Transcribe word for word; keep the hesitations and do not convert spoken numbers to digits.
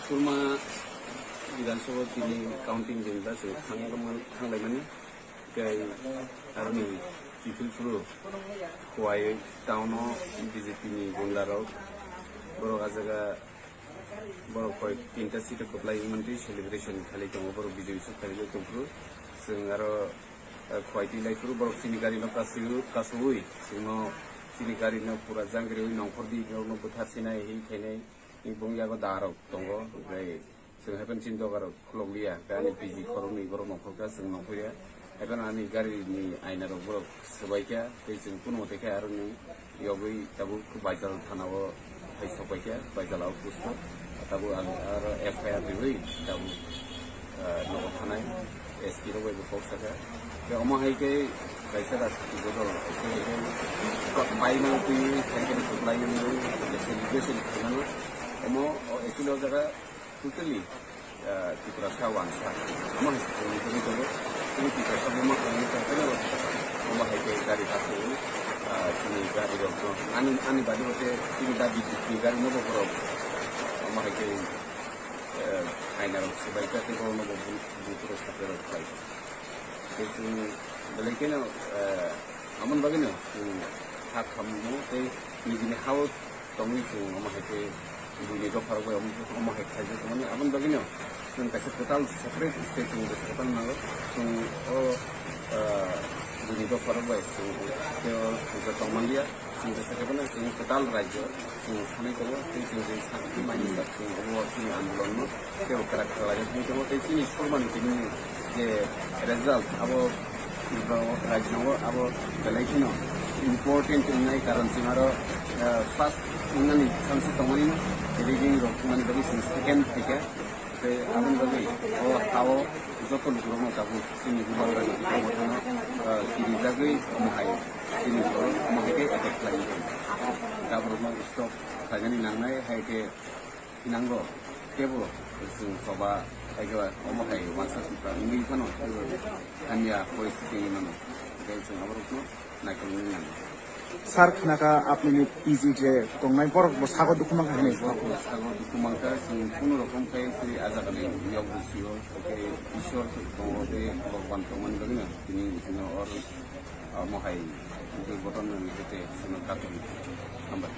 Kurma Bidhan Sabha tini counting din ba se thang-, thanglaimani. Tei aroni chifil phuru Khowai town o B J P ni gunda rok borok a jaga borok koi tinta seat o kwplai wngmantwi celebration khalai tongo, borok bijoy suk khalai tongphuru. Chwng aro, eh, Khowai twi lai phuru borok chini gari no kasui, kasui chwngno chini gari no pura jangriwi nongkhor di borok no bwthar sinai hi khainai. Ni bung yago da rok tongo, omohai chwng haikhe chini doga rok khulok liya, khe ani P G khoroknwi borok nongkhor kha, chwng nongkhor ya. Haikhe ani gari ni aina rok borok swbai kha, tei chwng kunu mate khe aroni yogwi tabuk Baijal thana o hai sok pai kha, Baijal outpost o. Tabuk ang aro F I R riwi tabuk, ah, nogo thanai. S P rok bai bo kok saka. Khe omo hai khe kaisa rajniti bodol, khe, khe, bai mano twi, khe, khe, khe, lai mano, khe, khe, khe, khe, khe, omo, o, actually o jaga totally, ah, Tiprasa wansa. Omo hai se chwng tini tongo. Chini Tiprasa buma khamni tongphano omo hai khe gari kasui, ah, chini gari rok no. Ani, ani badi bo khe chini da B J P ni gari no bo borok omo hai khe, eh, aina rok swbai kha tei borok no bo bu-, bu-, butro sakhe rok khlai kha. Tei chwng belai kheno, eh, amoni bagwino chwng ha khammo tei nijini ha-o tongwi chwng omo hai khe buini dopha rok bai omo, omo hai khlaijak mani. Aboni bagwino chwng kaisa kwtal separate state chwng kaisa kwtal nango. Chwng o, eh, buini dopha rok bai chwng tei o puja tong manliya. Chwng jesa khe bono chwng kwtal rajyo chwng sanai tongo, tei chwng je sakti mani sak chwng obo chini andolon no tei kwrak khlai tongwi tongo, tei chini sormani tini je result abo rajyo abo belai kheno important wngnai, karon chwng aro, eh, first wngnani chance tongmani no, rigging rok wngmani bagwi chwng second phaikha. Tei aboni bagwi o ha-o joto lukurokno tabuk chini Bubagra ni bisingo, ah, kirijagwi omo hai chini borok omo hai khe attack khlainai. Taborokno stop khlainani nangnai, hai khe thinango teibo chwng choba hai khe omo hai uansa Tripura wngwi phano hamya poristiti wngwi mano. Tei chwng aborokno naikolwi nango. Sir, khnakha apni ni P G je tongnai borok bo sago dukhu mankha hinwi. Borok bo sago dukhu mankha, chwng kunu rokom khe chwng a jaga ni yok rw sio, hwnkhe Ishwar tongo tei Bhagwan tongmani bagwino tini chwngno or, ah, mohai durghoton ni hete chwngno katon. Hambai.